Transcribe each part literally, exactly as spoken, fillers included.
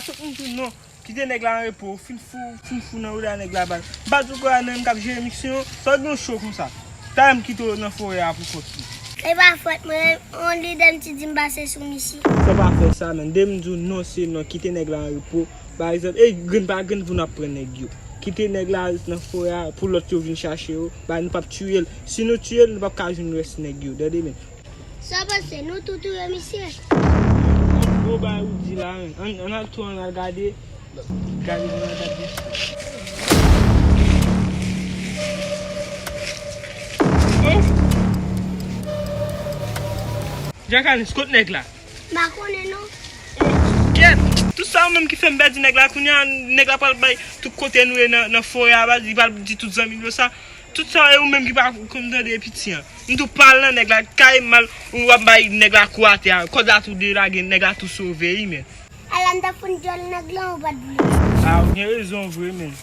Tout moun di non. Kite nèg la an repo, ou fin fou, ou fin fou nan wout la nèg la bal. M pa di w kwè a nan menm k ap jere misyon, sa w gen w cho konsa. Talè m kite w nan forè a pou kont ou. E pa fòt mwen, yon lidè m ti di m pase sou misye. Fò pa fè sa, menn. Depi m di w non, se non, kite nèg la an repo. Pa egzanp, e grenn pa grenn pou n ap pran nèg yo. Kite nèg la nan forè a pou lòt yo vin chache yo, ba nou p ap tiye l. Si nou tiye l, nou p ap ka jwenn rès nèg yo. Tande, menn. Sa w panse, nou tou touye misye? Gwo bagay ou di la, menn. Ann, ann al tou, ann al gade. Gade, ann al gade. Oh! Jacques Anis, kot nèg la? M pa konnen non. Oh, kèt! Tout sa ou menm ki fè m pèdi nèg la, kounye a, nèg la pral bay tout kote nou ye nan, nan forè a, li pral di tout zanmi l yo sa. Tout sa e ou menm ki pa konn tande piti an. M tou pral nan nèg la, kay mal, ou ap bay nèg la kou atè a. Kòd la tou delage, nèg la tou sove, wi, men. Ala m t ap fann dyòl nèg la, ou pa t vle. A, ou gen rezon vre, men.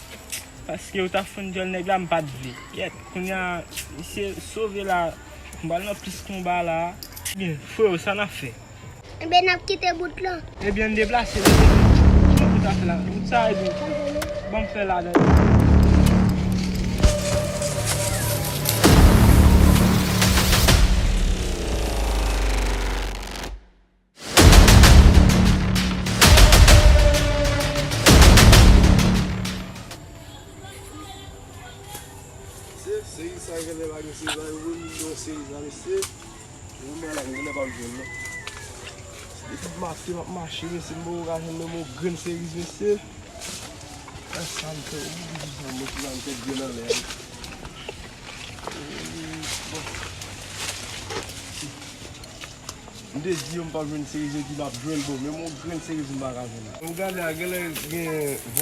Paske ou t ap fann dyòl nèg la, m pa t vle. Yèt, kounye a, misye sove la, m pral nan plis konba la. Byen, freo, sa n ap fè? Enben, n ap kite bout lan. Ebyen, n deplase, n deplase. Kisa nou ta fè la? Wout sa, ebyen, ban m fè ladan. Se, se sa genlè pa gen, se sa yo vin yon seri sa, mesye. Mwen la, mwen la pa jwenn non. Depi maten m ap mache, mesye, m poko ka jwenn menm yon grenn seriz, mesye. Sa m fè, ou di sa, mwen la m fè grenn anlè. Bon. M te di yo m p ap jwenn seriz, yo di m ap jwenn, bon, menm yon grenn seriz m pa ka jwenn. Ou gade a, genlè gen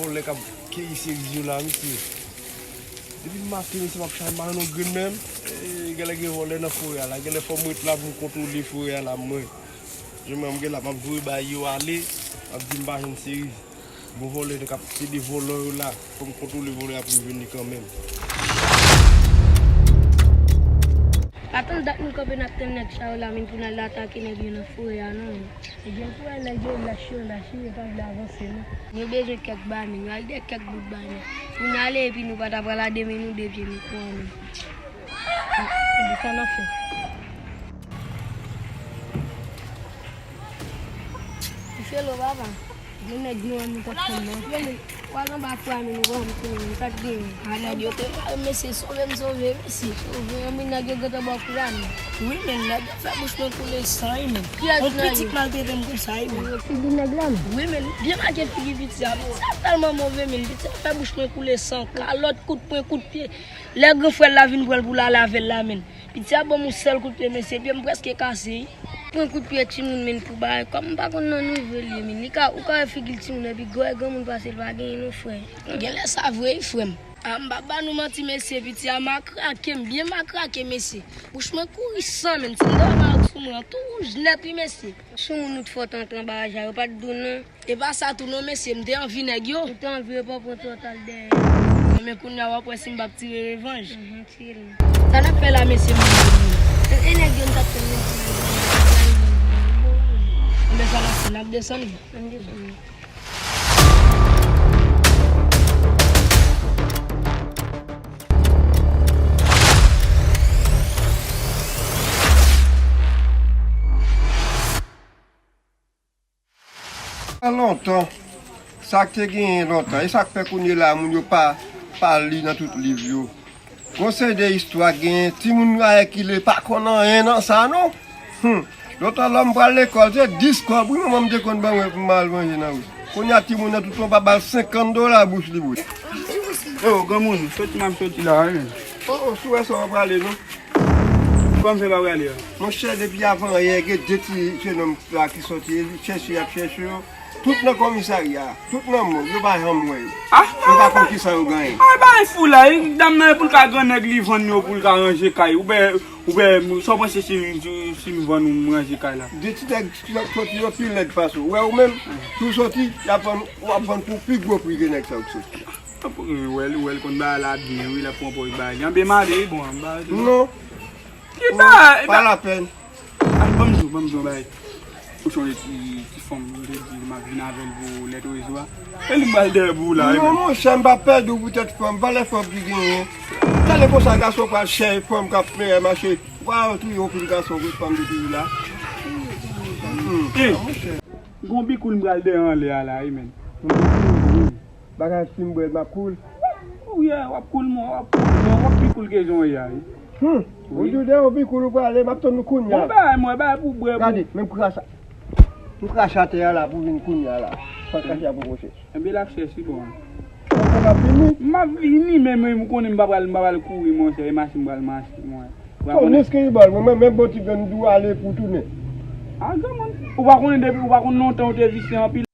vòlè k ap keyi seriz yo la, mesye. Depi maten, mesye, m ap chache, m pa jwenn yon grenn menm. E, genlè gen vòlè nan forè a la. Genlè fò m ret la pou m kontwole forè a la, mwen. Jan mwen, m gen la, m ap voye bay yo ale, m ap di m pa jwenn seriz. Bon, vòlè k ap, se de vòlò yo la. Fò m kontwole vòlè a pou m jwenn li kanmenm. Pa tann dat nou kanpe n ap tann nèg sa yo la, menm pou n al atake nèg yo nan forè a, non. Ebyen, pou wè nèg yo lach yo, lach yo, yo pa vle avanse, non. Nou bezwen kèk bagay, men, nou al dèyè kèk bout bagay, men. Pou n ale, epi nou pa ta pral a de men, nou de pye, nou kou an nou. Ebyen, sa n ap fè? Felo, papa. Gen nèg nou an nou t ap konn nan. Pral anba fwa nou, nou wè m tounen, nou pa t genyen. A, nèg yo te la, mesye, sove m, sove, mesye. Sove, men nèg yo gentan ba w kou la, men. Wi, men nèg yo fè bouch mwen koule san, wi, men. Kiyès nan yo? Yon pitit maltrete m konsa, wi, men. Figi nèg la, men. Wi, men, byen make figi piti a. Piti a tèlman move, men. Piti a fè bouch mwen koule san. Kalòt, kout pwen, kout pye. Lè gran frè l la vin pran l pou l ale avè l la, men. Piti a ban m yon sèl kout pye, mesye, pye m prèske kase, wi. Pran kout pye timoun, men, pou bagay. Kòm m pa konn nan nivo l ye, men. Li ka, ou ka wè figi l timoun, epi gwo granmoun pase l pa genyen non, frè. Genlè sa vre, wi, frè m. A, m pa ba nou manti, mesye, piti a makrake m, byen makrake, mesye. Bouch mwen kouri san, men. Si m ta marout sou mwen an, tou wouj nèt, wi, mesye. Soumoun ou t fò t antre anba raje a, yo pa t di w non. E pa sa tou non, mesye, m te anvi nèg yo. Ou te anvi yo pa pran twò tal dèyè. Men kounye a w ap wè si m p ap tire revanj. Mhm, tire l. Sa n ap fè la, mesye, m... E, e nèg yo n t ap tann yo. Enben sa n ap fè, n ap desann. Ann desann. Lontan, sa k te genyen lontan, e sa k fè kounye la a moun yo pa, pa li nan tout liv yo. Gon seri de istwa k genyen, timoun ayè ki le pa konn anyen nan sa non. Hum. Lontan lè m pral lekòl, se dis kòb wi manman m te konn ban mwen pou m al manje nan ri. Kounye a timoun nan tout yon pa ba l senkant dola bouch li bouch. Yo, granmoun, soti m ap soti la wi. Oh, oh, si w wè sa w ap prale non. Kòman fè pa prale a? Monchè, depi avan yè, gen de ti jenòm la ki soti, chèche y ap chèche yo. Tout nan komisarya, tout nan mòg, yo pa janm wè yo. Ah, yo pa konn kisa yo genyen. Ah, bagay fou la, dam nan e pou l ka grannèg li vann yo pou l ka ranje kay. Oubyen, oubyen, sa w panse si, si, si m vann ou, m ranje kay la? De ti nèg soti yo pi lèd pase w. Wè ou menm, si w soti, y ap vann, w ap vann pou pi gwo pri ke nèg sa yo k soti. Wè l, wè l konn bagay la byen wi, l ap pran pòz bagay li. Anben m ale wi, bon, m pa rete non. Non. Ki bagay? Pa lapèn. Ah, ban m di w, ban m di w yon bagay. Ou sonje ti, ti fanm, m te di m ap vin avè l pou lè treze a. E li m pral dèyè pou ou la, wi, non, men. Monchè, m pa pèdi w poutèt fanm, valè fanm ki genyen. Gade konsa gason pral chèy fanm k ap fè mache. Ou pa touye yon pil gason, kot fanm te touye la. Hmm. Gon bikoul m pral dèyè anlè a la, wi, men. Bagay si m bwè, m ap koul. Ou ye, w ap koul, mwen, w ap koul, mwen, w ap pi koul ke jan w ye a, wi. Hmm. Ou di w dèyè yon bikoul ou prale, m ap tann ou kounye a. Bon, bagay, mwen, bagay pou bwè, pou gade, menm kracha. M krache atè a la pou vin kounye a la. Sa krache a pou kouche. Enben, l ap chèche, bon. Ou pa ka vini? M ap vini, men, men, ou konnen m pa pral, m pa pral kouri, monchè, e mache m pral mache, mwen. Ou pa konnen. Nice ke bòl, mwen, mwen, menm bon ti grenn dou ale pou tounen. A, granmoun, ou pa konnen depi, ou pa konn lontan ou te visye anpil.